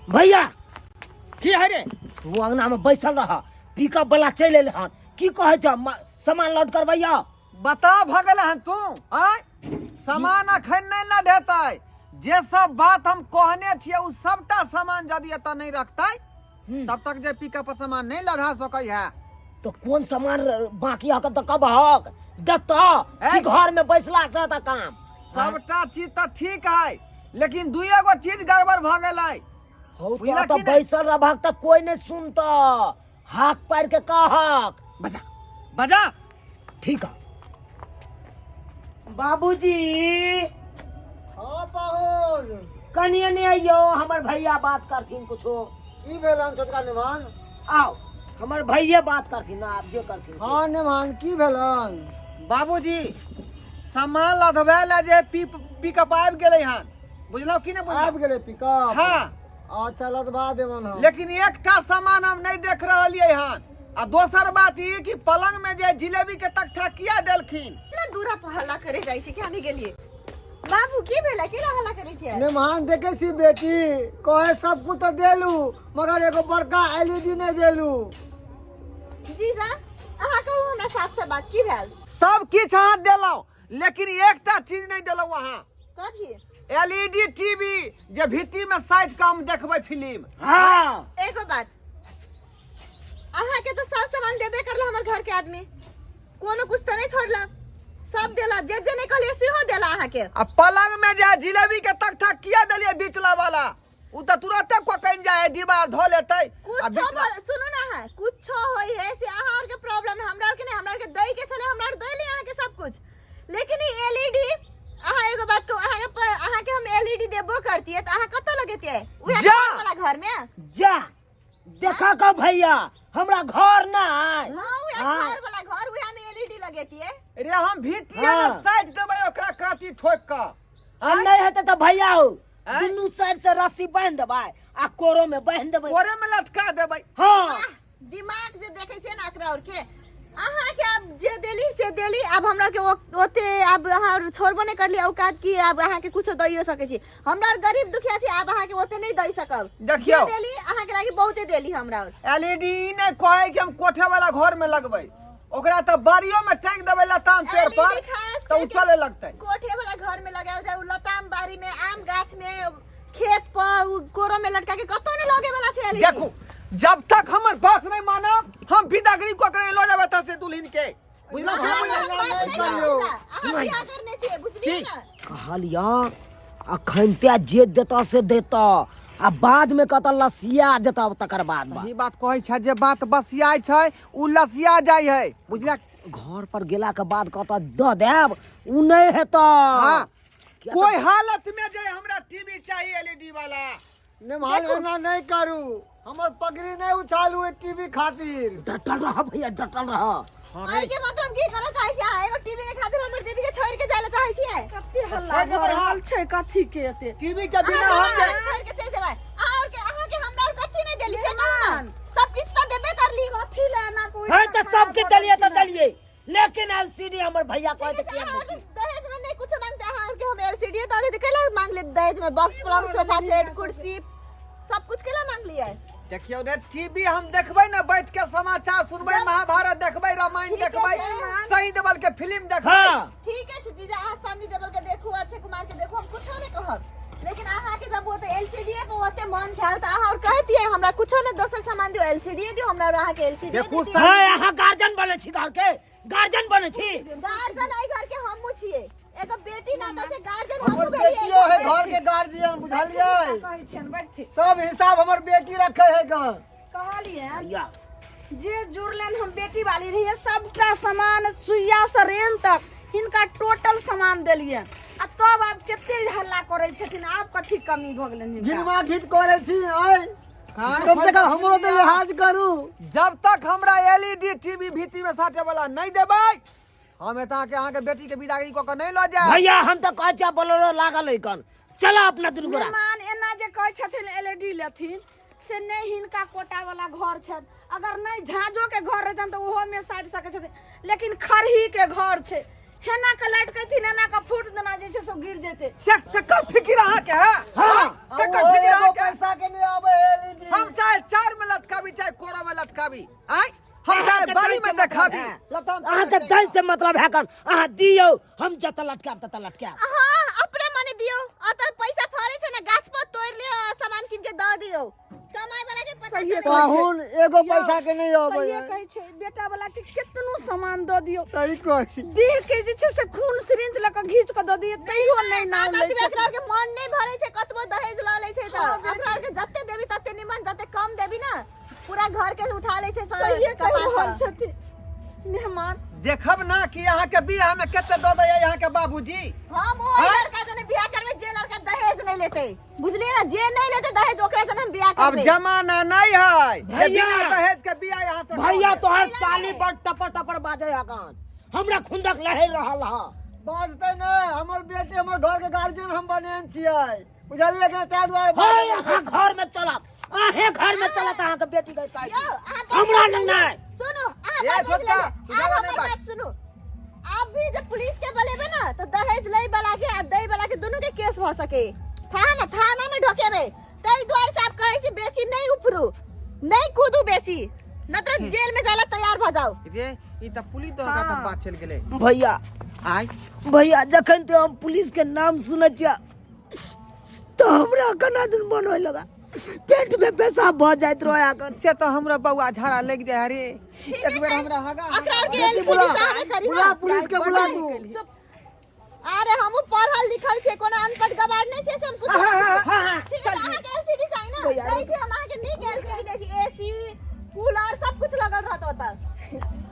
भैया। की है रे? तू अंगना में बैसल रह, पिकअप वाला चलि एल हन। की कहै छ, सामान लोड करबैया? बता भगल हन तू आय? सामान अखन नहीं लदेतै। जे सब बात हम कहने छियै उ सबटा सामान यदि एतऽ नहीं रखतै तब तक जे पिकअप पर सामान नहीं लधा सकै है। तो कोन सामान बाकी हक तऽ कबहक देतऽ ए? कि घर में बैसला से तऽ काम? सबटा चीज तऽ ठीक है, लेकिन दुइए गो चीज गड़बड़ भऽ गेलै। हौ तो बुझला तऽ कि नहि? बैसल रहबहक तऽ कोई नहीं सुनतऽ, हाक पारि के कहक। बजा बजा। ठीक है बाबूजी। हाँ पाहुन। कनिए नहीं आइयो, हमर भैया बात करथिन कुछो। की भेल हन छोटका नेमान? आओ, हमर भैया बात करथिन, आप जे करथिन। हाँ नेमान, की भेल हन? बाबूजी, सामान लदबै लए जे पिकअप आबि गेलै हन, बुझलहुँ कि नहि बुझलहुँ? आबि गेलै पिकअप? हाँ। अच्छा, लदबा देबन हम। लेकिन एकटा सामान हम नहि देख रहलियै हन। आ दोसर बात ई कि पलंग में जे जिलेबी के तख्ता किया देलखिन? ना दूरा पर हल्ला करे जाइ छै, किया नहि गेलियै बाबू? की भेलै? केना हल्ला करै छियै? नेमान, देखे छी बेटी, कहे सब कुछ तऽ देलू मगर एगो बड़का एलईडी नहि देलू। जीजा, अहाँ कहू हमरा साफ साफ बात, की भेल? सब किछु अहाँ देलहुँ, लेकिन एकटा चीज नहि देलहुँ अहाँ। कथी? एलईडी टीवी, जे भित्ति में साइड कऽ हम देखबै फिल्म। हाँ। एगो बात, अहाँके तऽ सब सामान देबे करल। हमर घर के आदमी कोनो कुछ तऽ नहीं छोड़ला, सब देला। जे जे नहीं कहलिए सेहो देला अहाँके। आ पलंग में जे जिलेबी के तख्ता किया देलियै बिचला वाला? उ तऽ तुरते कोकनि जाय है, दीवार धो लेतै। आ कुछो सुनू ना, अहाँ कुछो होई है से अहाँ और के प्रॉब्लम, हमरा और के नहीं। हमरा और के दै के छले, हमरा और दैली अहाँ के सब कुछ, लेकिन ई एलईडी, अहाँ एगो बात कहू, अहाँ के अहाँ के हम एलईडी देबो करतिए त अहाँ कतऽ लगेतिए? उहे जा! घर वाला घर में? जा देखा का भैया, हमरा घर ना आय। हाँ, उहे हाँ। घर वाला घर, उहे में एलईडी लगेतिए। रे, हम भीतिए ने हाँ। साइड देबै ओकरा काटी ठोक कऽ। आ नहीं हेतै तऽ भैया हो, आँय? दुनू साइड से रस्सी बांधि देबै आ कोरो में बांधि देबै। कोरे में लटका देबै। हाँ। आह, दिमाग जे देखै छियै ने एकरा और के। अहाँ के अब जे देली से देली। अब हमरा के ओते अब अहाँ छोड़बो नहीं करली औकात की अब अहाँ के कुछो दैयो सकै छी। हमरा और गरीब दुखिया छी, अब अहाँ के ओते नहीं दै सकब। देखियौ। जे देली अहाँ के लागी बहुते देली हमरा और। एलईडी ई नहि कहै कि हम कोठे वाला घर में लगबै, ओकरा तऽ बाड़ियो में टांगि देबै लताम पेड़ पर LED खास तऽ उ करके चले लगतै। कोठे वाला घर में लगायल जाय, उ लताम बाड़ी में, आम गाछ में, खेत पर, उ कोरो में लटका के कतौ नहीं लगे वाला छै एलईडी। देखू, जब तक हमर बात नहीं मानब, हम विदागरी कऽ के लऽ जेबै एतऽ से दुल्हन के, बुझलहुँ कि नहि अहाँ बुझलहुँ? बात नहीं करियौ। करू, अहाँ बियाह करने छियै, बुझलियै ठीक। ना? कहलिया अखन ते जे देतऽ से देतऽ, आ बाद में कतऽ लसिया जेतऽ तकर बाद बा। सही बात कहै छै, जे बात बसियाइ छै उ लसिया जाइ है, बुझला? घर पर गेला के बाद कतऽ दऽ देब, उ नहीं हेतऽ। हाँ। किया कोई हालत में जे हमरा टीवी चाहिए एलईडी वाला। नेमान, एना नहीं करू, हमर पगड़ी नहीं उछालू टीवी खातिर। डटल रह भैया, डटल रह। एहि के मतलब की करऽ चाहै छी अहाँ? एगो टीवी के खातिर हमर दीदी के छोड़ के जाय ला चाहै छियै? कते हल्ला छोड़ देबै भऽ हम। रहल छै, कथी के एते? टीवी के बिना अहाँ हम जे छोड़ के चलि जेबै? अहाँ और के, अहाँ के हमरा और कथी नहीं देली से कहू ना? सब किछु तऽ देबे करली। कथी ले एना कोई है तऽ सबके देलियै तऽ देलियै, लेकिन एलसीडी हमर भैया कहै ठीक छै छै, अहाँ और के दहेज में नहीं कुछ मांगते, अहाँ और के हम एलसीडी दऽ देते। कैला मांग ले दहेज में? बॉक्स, पलंग, सोफा सेट, कुर्सी, सब कुछ कैला मांग लियै? देखियौ रे, टीवी हम देखबै ने, बैठ के समाचार सुनबै, महाभारत देखबै, रामायण ठीके देखबै, छै। सही देवल के फिल्म देखबै। हाँ। ठीक है जीजा, अहाँ सनी देवल के देखू, अक्षय कुमार के देखू, हम कुछो नहीं कहब, लेकिन अहाँ के जब ओते एलसीडी पर ओते मन छल तऽ अहाँ और कहतियै हमरा कुछो नहीं दोसर सामान दियो, एलसीडी दियो हमरा, और अहाँ के एलसीडी। देखू, हाँ, अहाँ गार्जियन बनै छी, घर के गार्जियन बनै छी। गार्जियन एहि घर के हमहूँ छियै, एगो बेटी ना तऽ से गार्जियन हमहूँ हमर भेलियै। बेटियो है घर के गार्जियन, बुझलियै? कहै छियनि बैठथिन। सब हिसाब हमर बेटी रखे है गन। कहलियै भैया जे जुड़लनि, हम बेटी वाली रहियै, सबटा सामान सुइया से रेन तक हिनका टोटल सामान देलियनि, आ तब आब कते हल्ला करै छथिन? आब कथी कमी भऽ गेलनि हिनका? घिनवा घिट करे छी आय। कान कम से खोल कम कऽ हमरो तऽ सुनि लिअ। लिहाज करू। जब तक हमरा एलईडी टीवी भीती में साटे वाला नहीं देबै, हम एतऽ के अहाँके बेटी के विदागरी कऽ के नहीं लऽ जायब। भैया, हम तऽ कहै छियै बोलेरो लागल है कन, चला अपना दुनू गोरा। मेहमान एना जे कहै छथिन एलईडी लेथिन, से नहि हिनका कोटा वाला घर छनि। अगर नहि झाँझो के घर रहितनि तऽ ओहोमे साटि सकै छथिन, लेकिन खरही के घर छै। हेना के लटकैथिन एना के फूट देना जे छै सब गिर जेतै। से ककर फिकिर अहाँ के है? हाँ, ककर ओहो फिकिर एगो अहाँ के? पैसा के नहीं आवे एलईडी। हम चाहे चार में लटकाबी चाहे कोरा में लटकाबी, आय हम चाहे अहाँके बारी दै में से मतलब देखाबी। है। लताम अहाँके दै से मतलब है कन अहाँ दियौ, हम जतऽ लटकायब ततऽ लटकायब। हाँ, अपने मने दियौ, अतः पैसा फड़े छै ने, गाछ पर तोड़ लिअ, सामान कीन के दऽ दियौ। कमाय वाला के पता सहिए चलै कहै छै। पाहुन एगो पैसा के नहीं आवे। सहिए कहै छै, बेटा वाला के केतनो सामान दऽ दियौ, सही कहै छी। देह के जे छै से खून सिरिंज लऽ कऽ घीच कऽ दऽ दियौ तैयो नहि नाम लै ततबे छै। एकरा आरके मन नहि भरै छै, कतबो दहेज लऽ लै छै तऽ एकरा आरके जते देबी तते निमन, जते कम देबी ने पूरा घर के उठा लै छै सब सहिए कहि कपार रहल पर। छथिन मेहमान। देखब ना कि अहाँ के बियाह में कते दऽ दैया अहाँ के बाबूजी। हम ओहि लड़का जने बियाह करबै जे लड़का दहेज नहीं लेते, बुझलिए ना? जे नहीं लेते दहेज ओकरा जने हम बियाह अब करबै। जमाना नहीं है जे भैया! बिना दहेज के बियाह यहाँ से भैया कऽ तोहर साली बड़ टपर टपर बाजै हकन, हमरा खुंदक लहर रहल ह। बाजतै नहि, हमर बेटी हमर घर के गार्जियन हम बनेन छियै, बुझलियै कि नहि? ताहि दुआरे हे अहाँ घर में चलत, अहें घर में चलत अहाँ के बेटी के साली। यौ, अहाँ बात हमरा बुझि लग लेलियै। नहि। सुनू, अहाँ ए, बात बुझि छोटका, लेलियै। तू आब ज्यादा नहीं हमर बाज। बात सुनू। आब भी जब पुलिस के बोलेबे ना तो दहेज लै वाला के आ दै वाला के दुनू के केस भ सके। थाना थाना में ढोकेबे। ताहि दुआरे से आप कहै छी बेसी नहीं उफरू, नहीं कूदू बेसी, न तो जेल में जाला तैयार भ जाओ। रे ई त पुलिस दरोगा तक बात चल गेलै। भैया आय भैया, जखन ते हम पुलिस के नाम सुनै छियै तो हमरा केना दिन मन होय लगा, पेट में पेशाब भ जाइत रहे अखन। से तो हमरा बौआ झाड़ा लग जाए रे, एक बेर हमरा हगा। एकरा आर के एलसीडी चाहबे करी बुला ना। पुलिस के बुला तू। चुप। अरे हमहू पढ़ल लिखल छियै, कोनो अनपढ़ गवार नहि छियै से हम कुछ। ठीक है, अहाँके एलसीडी चाही ना? दै छी हम अहाँके नीक एलसीडी दै छी, एसी कूलर सब कुछ लगल रहत ओतऽ।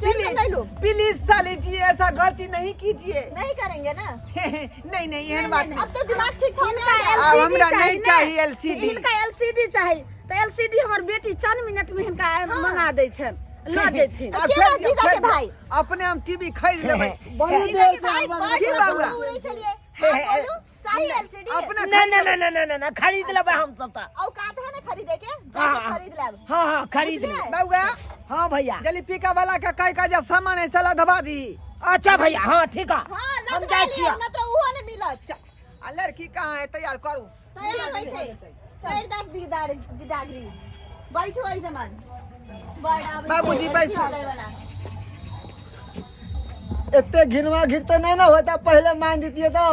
टेंशन नहीं लो। प्लीज साली जी ऐसा गलती नहीं कीजिए। नहीं करेंगे ना? नहीं नहीं, एहन बात नहीं। अब तो दिमाग ठीक ठाक हिनका नहीं है। आब एलसीडी हमरा चाही नहीं ने। चाही एलसीडी। हिनका एलसीडी चाही तऽ एलसीडी हमर बेटी चंद मिनट में हिनका मंगा दै छनि, लऽ जेथिन। आब के फेर जीजा दियौ, के फेर दियौ। भाई? अपने हम टीवी खरीद लेबै। बड़ी जीजा देर के से भाई, हमरा बड़ की जोर बाबूआ? से उड़ै छलियै। हाँ, बोलू, चाही एलसीडी? अपने नहीं खरीद नहीं लेबै। नहीं नहीं नहीं, खरीद लेबै हम सब तऽ। औकात है ना खरीदे के? जाके हाँ। खरीद लेब। हाँ हाँ, खरीद बुझलियै? लेब। बौआ हाँ भैया, जल्दी पीका वाला के कई का जे सामान है साला दबा दी। अच्छा भैया, हाँ ठीक है, हाँ, हम लदवा जाइ लिअ, छियै। न तऽ उहो नहि मिलत। आ लड़की कहाँ है? तैयार करू। तैयार होइ छै। छोड़ि दऽ बिदार बिदागरी। बैठू एहि जमन। बड़ आबै छै, बाबूजी, बैसू। हलै वाला। एते घिनवा घिरते नहीं ना होता, पहले मान दीतिए तो।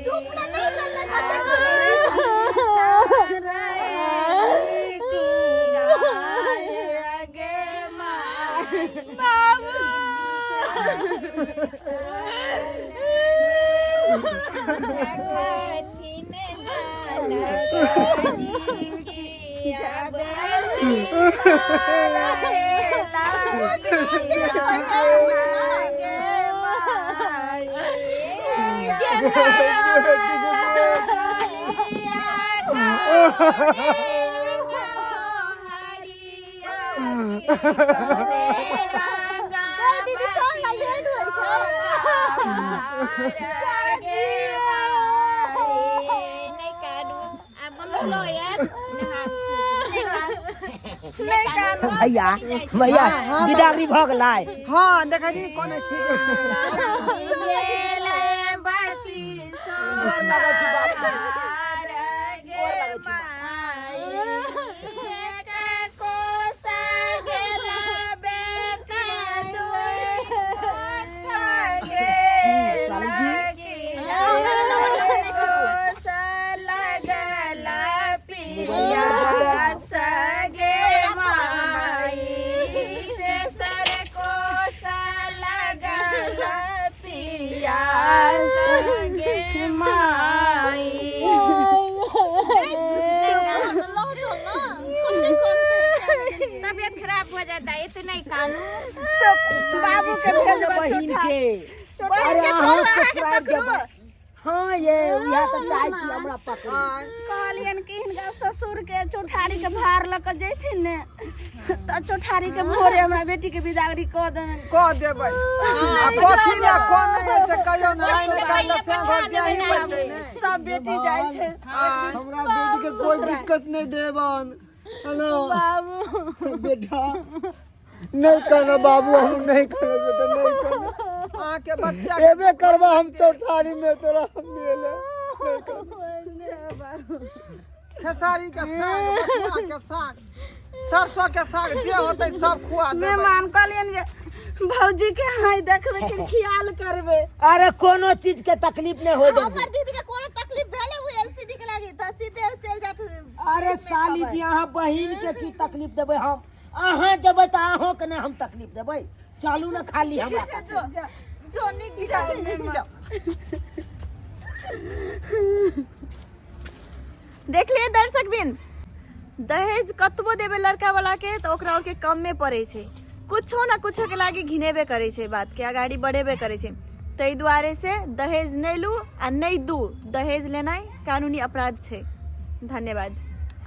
चुप ना, नहीं करना, कते करै छै। गै दीदी, चल ना, लेट होइ छै। भैया भैया, बिदागरी भऽ गेलै। हाँ देखै छी कोने छी। साली जी लऽ चल ना, कते कनतै, किया नहि गेलियै? तबियत खराब हो जाता है इतना ही कानू। बाबू के भेजबै बहिन चोटा। के बहिन अरे के अहाँ छोड़ू, अहाँके ससुराल पकड़ू। जेबै। हाँ ये इएह तऽ चाहै छी हमरा पकड़ू। कहलियनि कि हिनका ससुर के चौठारी के भार लऽ कऽ जैथिन ने तऽ चौठारी के भोरे हमरा बेटी के बिदागरी कऽ देबनि। कऽ देबै आ कथी लए कोन नहि है से कहियो ने, आइ ने काल्हि तऽ से घर जाही पड़तै ने। सब बेटी जाइ छै। हमरा बेटी के कोई दिक्कत नहीं देबन। हेलो बाबू बेटा नहीं कहना बाबू, हम नहीं कहना बेटा, नहीं कहना। अहाँके बच्चा एबे करबा हम चौठारी में तोरा हम मिले नहीं कहना। खेसारी के साग, बथुआ के साग, सरसों के साग जे होतै सब खुआ देबै। मेहमान कहलियनि जे भौजी के हाय देखबै कि ख्याल करबै। अरे कोनो चीज के तकलीफ नहीं हो देबै। हमर दीदी के कोनो तकलीफ भेलै ओ एलसीडी के लागी तऽ सीधे चलि जात। अरे साली जी, अहाँ बहिन के की तकलीफ देबै? हम अहाँ जेबै तऽ अहों के नहि हम तकलीफ देबै। चलू ने खाली हमरा साथे। जो जो नीक जाओ। देख लिए दर्शक बिन, दहेज कतबो देबै लड़का वाला के तऽ ओकरा और के कमे पड़ै छै, कुछो ना कुछो के लागी घिनेबे करै छै, बात के अगाड़ी बढ़ेबे करै छै। ताहि दुआरे से दहेज नहि लू आ नहि दू। दहेज लेनाइ कानूनी अपराध छै। धन्यवाद।